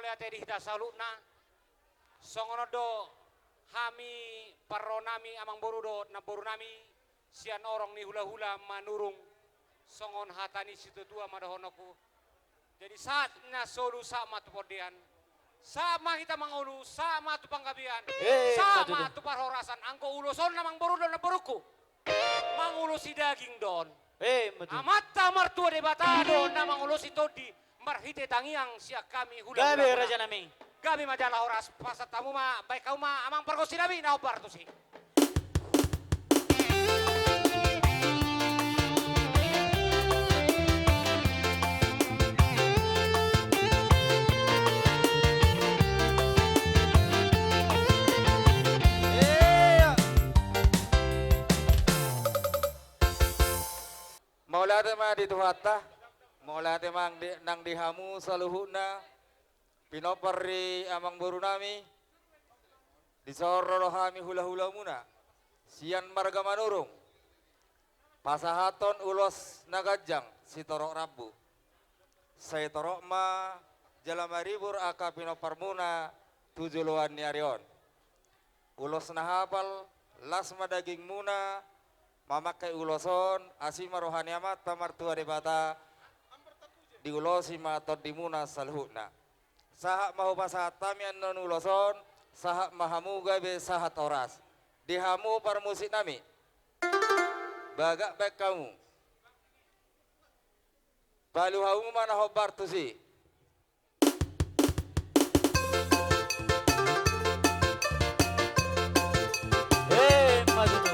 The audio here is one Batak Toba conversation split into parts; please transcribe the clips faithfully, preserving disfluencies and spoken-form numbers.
Mauliate di hita saluhutna. Songon on do hami parro nami, amangboru dohot namboru nami, sian orong ni hulahula Manurung, songon hata ni situatua ma dohononku. Jadi sahat na solu, sahat ma tu bontean, sahat ma hita mangolu, sahat ma tu panggabean, eh, sahat ma tu parhorasan. Anggo ulos on, amangboru dohot namborungku, mangulosi daging do on. Eh, ima tutu. Amanta martua Debata do na mangulosi tondi marhite tangiang sian hami hulahula. Gabe, raja nami. Gabe ma jala horas, pasahat hamu ma, baen hamu ma amang pargonsi nami na hombar tusi. Mauliate ma di Tuhanta, mauliate ma nang di, nang di hamu saluhutna, pinompar ni amangboru nami. Dison ro do hami hulahulamuna sian marga Manurung pasahathon ulos na ganjang sitorop rambu. Sai torop ma jala maribur angka pinomparmuna tu joloan ni ari on. Ulos na hapal, las ma dagingmuna mamangke ulos on, asi ma roha ni Amanta martua Debata, diulosi ma tondimuna saluhutna. Sahat ma hupasahat hami annon ulos on, sahat ma hamu gabe sahat horas. Di hamu parmusik nami, bagak baen hamu. Palu hamu ma na hombar tusi. Eh, ima tutu.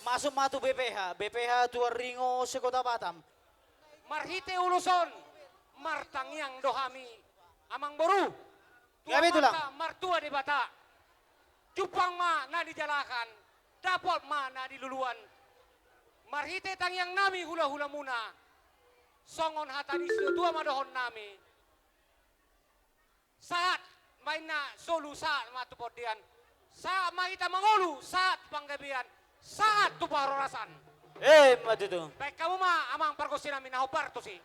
Masuk ma tu B P H, B P H Tuan Ringo se-Kota Batam. Marhite ulos on martangiang do hami, amangboru, tu Amanta martua Debata. Jumpang ma na nijalahan, dapot ma na niluluan. Marhite tangiang nami hulahulamuna, songon hata ni situatua ma dohonon nami. Sahat ma inna solu, sahat ma tu bontean, sahat ma hita mangolu, sahat tu panggabean, sahat tu parhorasan. Eh, ima tutu. Baen hamu ma amang pargonsi nami na hombar tusi.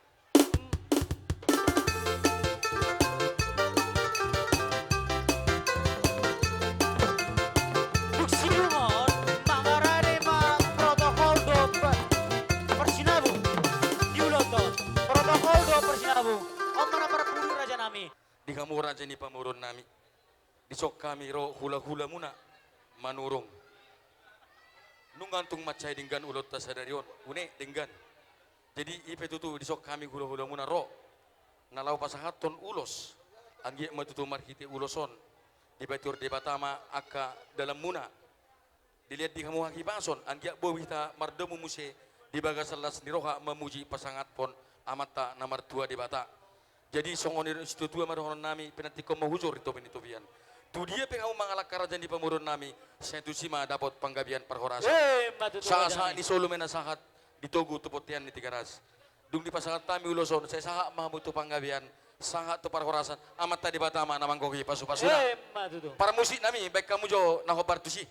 Dung sidung on mangarade ma protokol dohot parsinabung. Diulahon protokol dohot parsinabung. On ma na parpudi, raja nami. Di hamu raja ni pamoruon nami, dison hami ro hulahulamuna Manurung. Nunga tung mansai denggan ulaonta sadari on, une denggan. Jadi i pe tutu dison hami hulahulamuna ro na laho pasahathon ulos. Anggiat ma tutu marhite ulos on dipatiur Debata ma angka dalanmuna. Dilehon di hamu hahipason, anggiat boi hita mardomu muse di bagasan las ni roha mamuji pasangaphon Amanta na martua Debata. Jadi songon i do situatua ma dohonon nami, pinantikhon ma hujur di topi ni topian. Tu dia pe hamu mangalangka raja ni pamoruon nami, sai tusi ma dapot panggabean parhorasan. Eh, ima tutu, raja nami. Sahat-sahat ni solu ma na sahat di togu tu bontean ni Tigaras. Dung dipasahat hami ulos on, sai sahat ma hamu tu panggabean, sahat tu parhorasan, Amanta Debata ma na manggohi pasupasuna. Eh, ima tutu. Parmusik nami, baen hamu jo na hombar tusi.